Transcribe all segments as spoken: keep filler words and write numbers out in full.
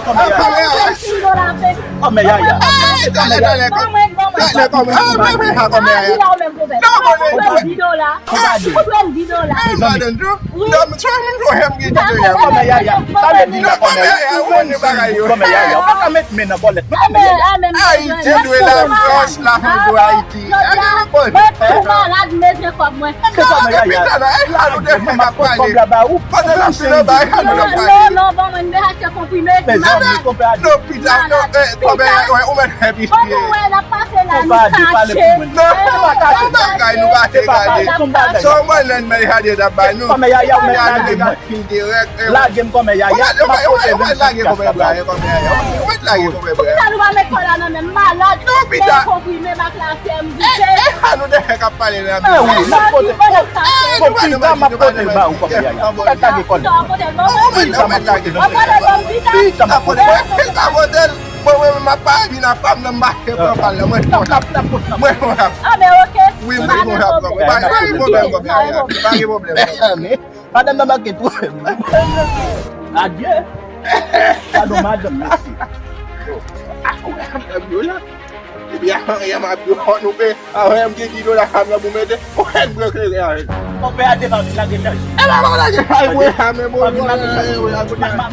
Kòmè yaya. Kòmè yaya. Talè, talè, kòmè. Talè, kòmè. Ah, men, men, ah, kòmè yaya. Non, kòmè. Ou pran di dola. Ou pran di dola. Wi. Kòmè yaya. Sa vle di la, kòmè yaya. Ou konn bagay yo. Kòmè yaya. Ou pa ka met men nan bòlèt. Non, kòmè yaya. Ayiti dwe lafyòs, lafyòs dwe Ayiti. Mwen tou malad, mezye kòb mwen. Kisa mwen yaya? Depi talè, e la nou te fè n ap pale. Pandan n ap fin anba, e la nou t ap pale. Non, non, non, ban mwen, m bezwen achte konprime. Mezanmi, konpè a di. Lopital, non, e, konpè, ou mèt fè pis pye. Ou wè, n ap pase la, nou kache. Non, se pa bagay, nou pa te gade. Se yon mwen lè n mèt gade t ap bay nou. Kòmè yaya, ou mèt lage mwen. Lage m kòmè yaya, m ap pote vennsenk kas la ba ou. Ou mèt lage konpè Braya. Poukisa nou pa met kò la nan men m malad? Fè konprime m ak lafyèm, goute. E, e, a nou de fè k ap pale la. E wi, m ap pote. Bon, pita m ap pote l ba ou kòmè yaya. Ou mèt lage kò l. Pita m ap pote l. Ou mèt lage. Pita m ap pote l. Pita pote l. Mwen, mwen, mwen, m ap pale, vin ap pa m nan, m pa fè pran pal la. Mwen, mwen, mwen, mwen. Ah, ben, oke. Wi, mwen, mwen, mwen, mwen. Pa gen pwoblèm, pa gen pwoblèm, pa gen pwoblèm. Madanm nan manke twouve m. Adye. Padon, madanm, mèsi. Epi a, a, m ap di, oh, nou pe, a, wè, m gen di dola, sa m nan pou mete, oh, èk blan klere avè l. Konpè a te pa vin lage chay. E pa, pa lage chay, mwen, a, men bon, mwen, mwen, mwen,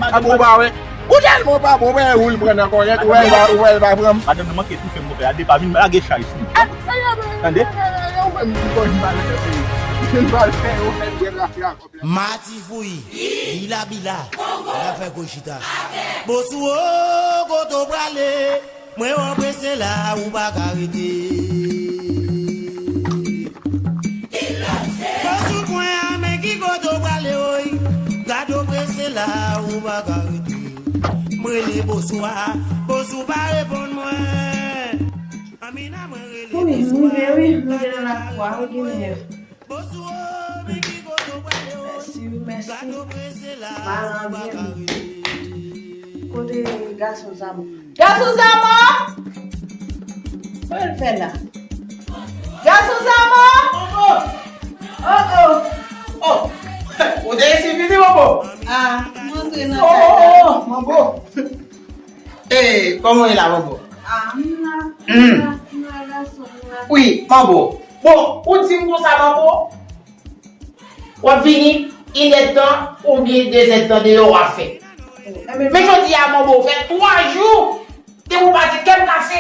a, bon, pa wè. Ou tèlman pa bon, mwen, ou l pran nan kòlèt, ou wè l pa, ou wè l pa pran m. Madanm nan manke twouve m, konpè a te pa vin lage chay sou m. Tande? Ou menm, ou konn valè, ou konn valè, ou fè byen lafya. Mati fouyi, bila bila, la fè kou chita. Bosou o, kote w prale? Mwen wè w prese la, ou pa ka rete. Bosou pwen a, men ki kote w prale, oy? Gade w prese la, ou pa ka rete. Mwen rele Bosou a, Bosou pa reponn mwen. Anmina, mwen rele Bosou a. Wi, m rive, wi, m rive nan lakwa, wi, genyen. Mèsi, wi, mèsi. Malandren. Kote gason sa, bon? Gason sa, bon? Sa l fè la? Gason sa, bon? Oh, oh. Oh, ou te isi vini, Bobo? Ah, m antre nan kay la. Oh, oh, oh, Bobo. Eh, kòman w ye la, Bobo? Ah, m la, m la, m la, gason, m la. Wi, Manbo. Bon, ou di m konsa, Manbo, w ap vini inèdtan oubyen dezèdtan deyò w ap fè. Men jodi a, Manbo, ou fè twa jou depi w pati, kè m kase.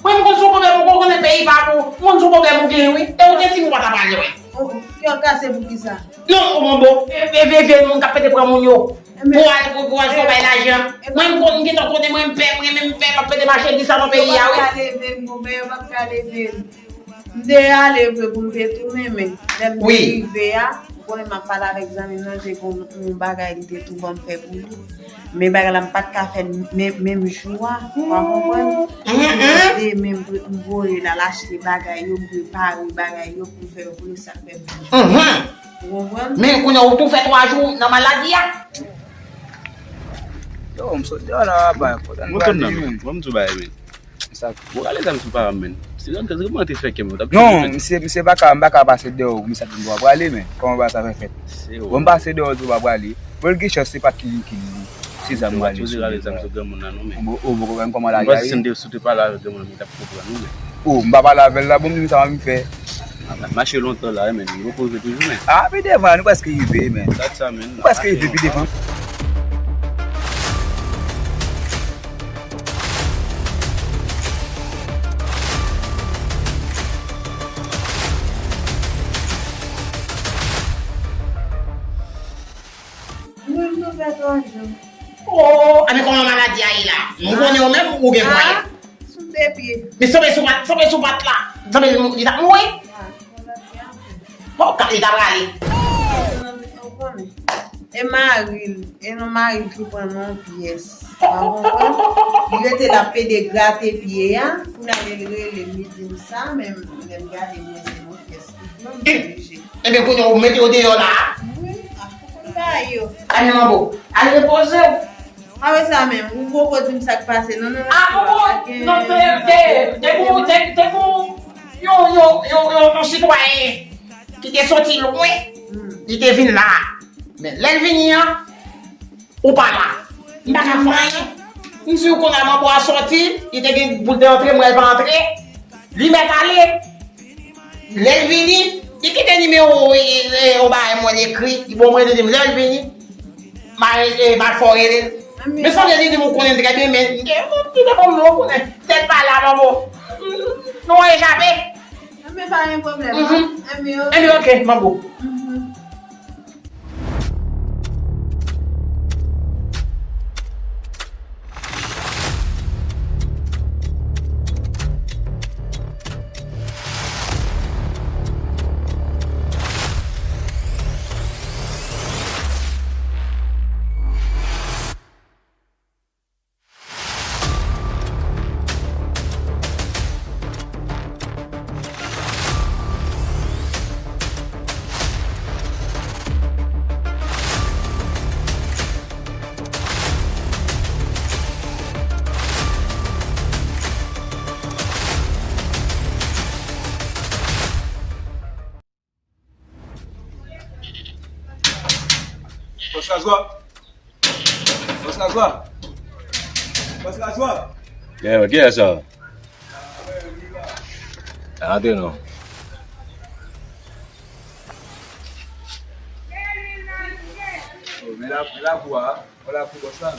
Mwen, m konn sou pwoblèm, ou konnen peyi pa pou, m konn sou pwoblèm ou gen, wi. E ou te di m ou pa ta pale, wi. Kè w kase pou kisa? Non, Manbo, e, e, e, e, moun k ap pete pran moun yo. Pou al, pou, pou al fè w bay lajan. Mwen, m konn, m gentan konnen mwen, m pè, mwen menm, m pè, m ap pede mache di sa nan peyi a, wi. Yo p ap ka leve m, konpè, yo p ap ka leve m. M te ale vre pou m te tounen, men lè m te rive a, ou konnen m ap pale avèk zanmi m nan, te gen yon, yon bagay li te tou ban m fè pou li. Men bagay la, m pa t ka fè l menm, menm jou a, ou pa konprann? M te menm, m voye l al achte bagay yo, m prepare bagay yo pou m fè yo pou yo, sa k fè m vin jodi a. Ou konprann? Men kounye a ou tou fè twa jou nan maladi a. Yo, m sot deyò la, papa. Kote n prale menm? Ban m di w bagay, men. Sa? Bon, rale zam sou pa m, men. Se nan gaz mwen te fè kè m, t ap... Non, misye, misye pa ka, m pa ka pase deyò, misye ap di m pou w prale, men. Kòman bagay sa fè fèt? Bon, m pase deyò, di w pa prale. Bon, l gen chans, se pa ki, ki li. Se zam mwen ale sou li. Rale zam sou granmoun nan, non, men. Bon, o, bon, kòman la, m panse si m te, si w te pale avèk granmoun nan, li t ap konprann ou, men. O, m pa pale avè l la, bon, m di m sa m fè. N ap mache lontan la, men, nou poze toujou, men. Ah, pi devan, nou prèske rive, men. Dat sa, men. Nou prèske rive, pi devan. Mwen, nou fè twa jou. Oh, a, men kòman maladi a ye la? Nou konnen ou menm, ou gen mwayen. Sou de pye. Men sanble sou pat, sanble sou pat la. Sanble li, li t ap mouri. Ah, konn ap fè anfen. Bon, ka, li t ap rale. Ou konnen. E mari l, e non mari l ki pran nan pyès. Ou konprann? Li rete l ap pede grate pye a. Kounye a lè l rele m, li di m sa, men lè m gade, mwen se nan pyès. Mwen oblije. Ebyen, kounye a ou mete yo deyò la a? Wi, a, pou konn bay yo. Ale, Manbo, al repoze w. A, wè sa menm, ou poko di m sa k pase, non, non, non, ah, non, te, te, te pou, te, te pou yon, yon, yon, yon, yon sitwayen ki te soti lwen, li te vin la. Men lè l vini an, ou pa la. M pa ka fè anyen. M di w konnya manbo a sòti, li te gen bout de antre, m wè l pa antre. Li mèt ale. Lè l vini, li kite nimewo, e, e, yon bagay mwen ekri, li bon mwen li di m lè l vini, m a, e, m a fè w rele l. Men sanble li di m ou konnen l trè byen, men m te, m te bon, mwen konnen. Tèt pa la non, bon. Nou wè echape. Enben, pa gen pwoblèm, non? Enben, ok, manbo. Bòs Razwa! Bòs Razwa! Bòs Razwa! Kiyès sa? Antre non. Oh, men la, men la pou a. Vwala pou bòs la.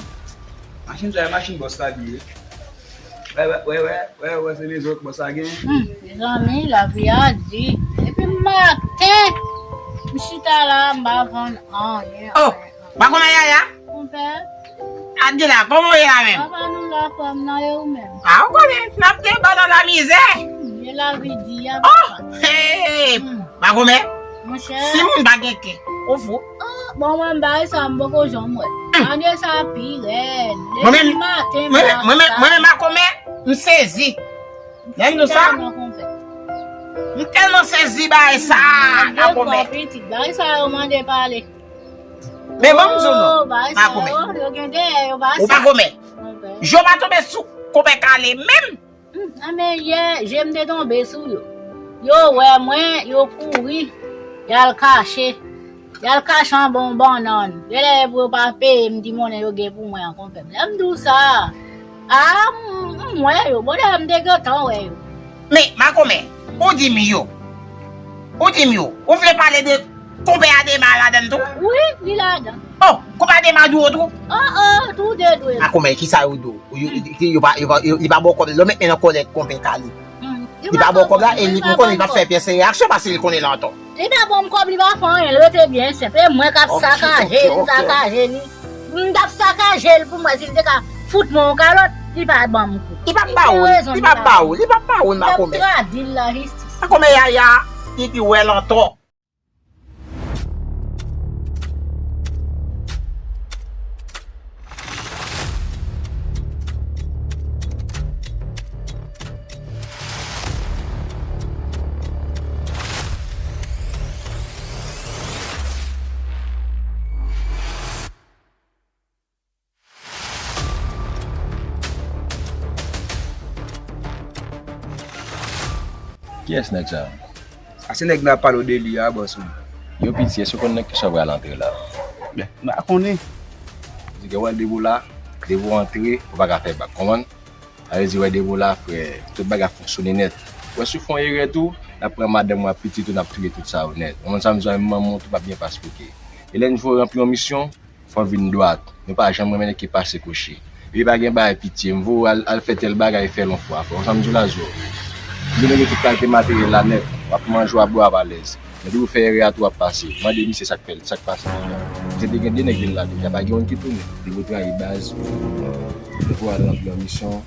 Machin sa, e machin bòs la li ye. Wè, wè, wè, wè, wè, wè, se rezon bòs la gen. Hmm, mezanmi, lavi a di. Depi maten, m chita la, m pa vann anyen. Oh, pa konn Yaya? Konpè. Adye la, kòman w ye la menm? Papa nou la, frè m nan, e ou menm? A, ou konnen, n ap deba nan lamizè. Hmm, e lavi di a, papa. Oh, hey, pa konn men. Monchè. Si moun pa gen kè, ou fou. Ah, bon, mwen, bagay sa, m poko janm wè. Ane sa pi rèd. Mwen menm, depi maten, mwen menm, mwen menm, mwen menm, Makomè, m sezi. Lè m di w sa, m tèlman sezi bagay sa, Makomè. Pitit, bagay sa yo mande pale. Men ban m di w non, Makomè. Yo gen dèyè, yo pa sa. Ou pa Makomè. Jou pa tonbe sou konpè Kale menm. Hmm, anben, yè, je m te tonbe sou yo. Yo wè mwen, yo kouri, y al kache. Y al kache anba yon bannann. Genlè e pou yo pa peye m ti monnen yo gen pou mwen an, konpè m. Lè m di w sa, a, m, m wè yo. Bon, dayè, m te gentan wè yo. Men, Makomè, ou di m yo. Ou di m yo. Ou vle pale de konpè Adema ladann tou? Wi, li ladan. Oh, konpè Adema dwe w tou? Oh, oh, tou de dwe m. Makomè, kisa yo di w? Ou, yo, yo, yo pa, yo pa, yo, li pa ba w kòb la. Lè w met men nan kòlèt konpè Kale. Hmm. Li pa ba w kòb la, e li, m konnen li p ap fè pyès reyaksyon paske li konnen l antò. Li pa ba m kòb, li pa fè anyen, l rete byen senp. E mwen k ap sakaje, m sakaje li. M t ap sakaje l pou m wè si l te ka fout mwen yon kalòt, li pa ban m kou. Li p ap ba w, li p ap ba w, li p ap ba w, Makomè. Li ap tradi l lajistis. Makomè Yaya, li di wè l antò. Kiyès nèg sa yo? Sa se nèg n ap pale w de li a, bòs mwen. Yo piti, èske w konn nan kisa w pral antre la? M pa konnen. Di gen wè depi w la, depi w antre, ou pa ka fè bak, konprann? Sa vle di wè depi w la, frè, tout bagay ap fonksyone nèt. Wè si w fè yon erè tou, n ap pran madanm ou ak pitit ou, n ap touye tout sa yo nèt. Ou konprann sa m di w la, menm manman w tou p ap gen pas pou ke. E lè n voye w ranpli yon misyon, fò w vin dwat. Nou pa janm renmen nèg ki pase koche. Epi pa gen bagay pitye, m voye w al, al fè tèl bagay, fè l yon fwa. Fò w sa m di w la, zo. Ou vin gen tout kalite materyèl la nèt. W ap manje, w ap bwè, w ap alèz. Men depi w fè erè a tou, w ap pase. Mande misye sa k fè l, sa k pase deja. Misye te gen de nèg vin la deja, pa gen youn ki tounen. Depi w trayi baz, nou voye w al ranpli yon misyon,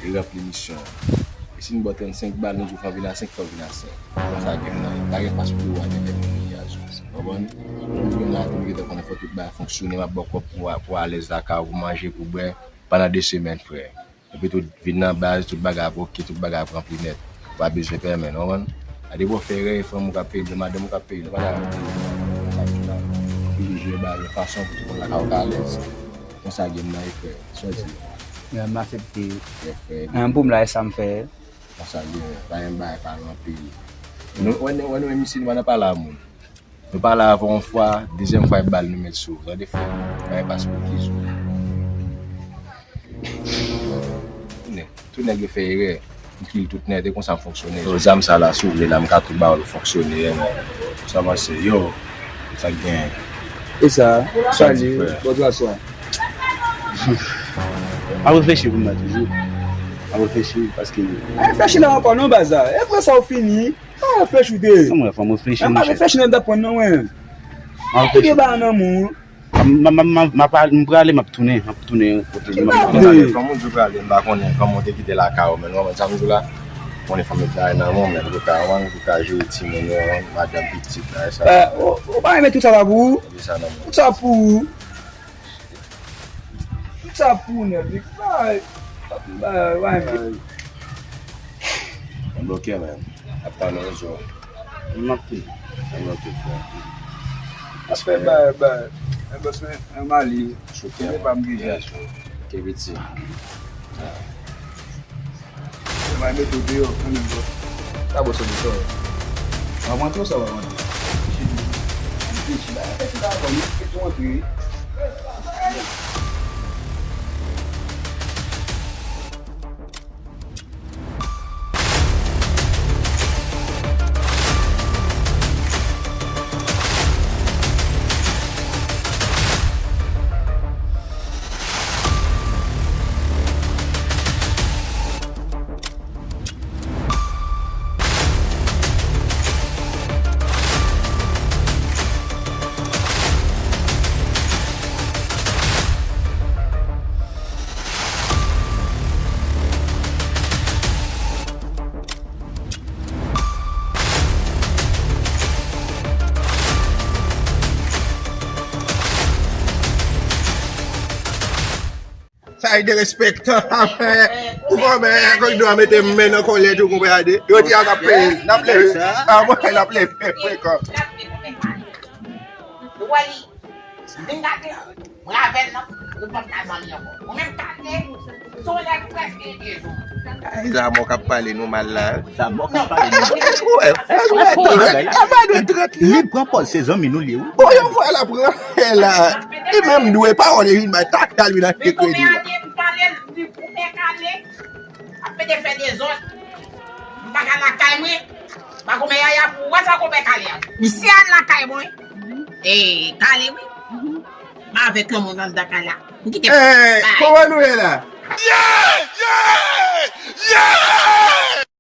e ranpli misyon an. E si n ba w trannsenk bal, nou di w fò w vin a senk, fò w vin a senk. Konsa ke m nan, pa gen pas pou yo a demen pou peyi a sou. Konprann? Pou gen la, pou yo te konnen fò tout bagay fonksyone, m ap ba w kòb pou, pou alèz lakay ou, pou manje, pou bwè, pandan de semèn, frè. Epi tou, vin nan baz, tout bagay ap oke, tout bagay ap ranpli nèt. Ou pa bezwen pèmen, konprann? A depi w fè erè, e fanm ou k ap peye, madanm ou k ap peye, nou pa ta ranpli. Ou bezwen bay yon fason pou tout moun lakay ou ka alèz. Konsa ke m nan, e frè. Sa w di? M aksepte. Frè, frè. An pou m la, e sa m fè. Konsa gen, pa gen bagay pa nan peyi. Nou, wè, wè, nou menm isi, nou pa nan pale a moun. Nou pale avè w yon fwa, dezyèm fwa, e bal nou met sou ou. Tande frè, pa gen pas pou kizou. Tout nèg yo fè erè. M kil tout nèt, e konsa m fonksyone. Yo, zam sa la, si w vle la, m ka tou ba w l fonksyone, men. Sa pase, yo, sa k genyen? E sa, sa li, bòt aswa. M ap reflechi pou m la toujou. M ap reflechi, paske. Pa reflechi la ankò, non, baz la. E pran sa w fini. Pa reflechi w te. Sa mwen fè, m reflechi, monchè. Pa reflechi nan daprann, non, mwen. M ap reflechi. Ki ba nan moun. M, m, m, m, m ap al-, m prale, m ap tounen, m ap tounen kote m. M ap prale, kòman w di w prale, m pa konnen kòman w te kite lakay ou, men ou konprann sa m di w la, konnen fanmi travay nan men w, men pou ka, ou ka jere timoun yo, madanm, pitit la, e sa. Ou, ou pa renmen tout sa pa pou ou? Tout sa pou ou. Tout sa pou ou nèt, li pa, pa, pa, pa renmen. Ann bloke, men. Ap tann yon jou. M ap tann. Ann bloke, frè. Ap fè bay, bay. Mwen bòs mwen, mwen mali. Chokè, mwen pa m gen jan. Ke piti. Mwen mete w deyò, kanmenm, bòs. Sa bon solisyon. W ap rantre ou sa w ap rantre? Reflechi la, reflechi la ankò, reflechi antre. Sa e derespektan, frè. Ou konprann, koridò a mete men nan kòlèt ou, konprann, gade. Yo di a n ap peye, n ap leve. A mwen, n ap leve frekan. Vin gade, mwen avè l nan, ou p ap ka zanmi ankò. Ou menm gade, se yon nèg prèske vye jou. Ay, Zamò k ap pale nou mal la. Zamò k ap pale nou mal. Wè, wè, trant, a bay nou trant li. Li pran pòz se zanmi nou li ye, wi. Bon, yon fwa l ap pran la. Li menm dwe pawòl, li vin bay tak, l vin achte kredi. Li koupe ale, li koupe kale. Ap pede fè dezòd. M pa ka lakay mwen. Pa koumen yaya pou ou wè sa koumen kale a. Misye al lakay mwen. E kale wi. M avèk yon moun anndan kay la. M kite. Kòman nou ye la? Yeah! Yeah! Yeah!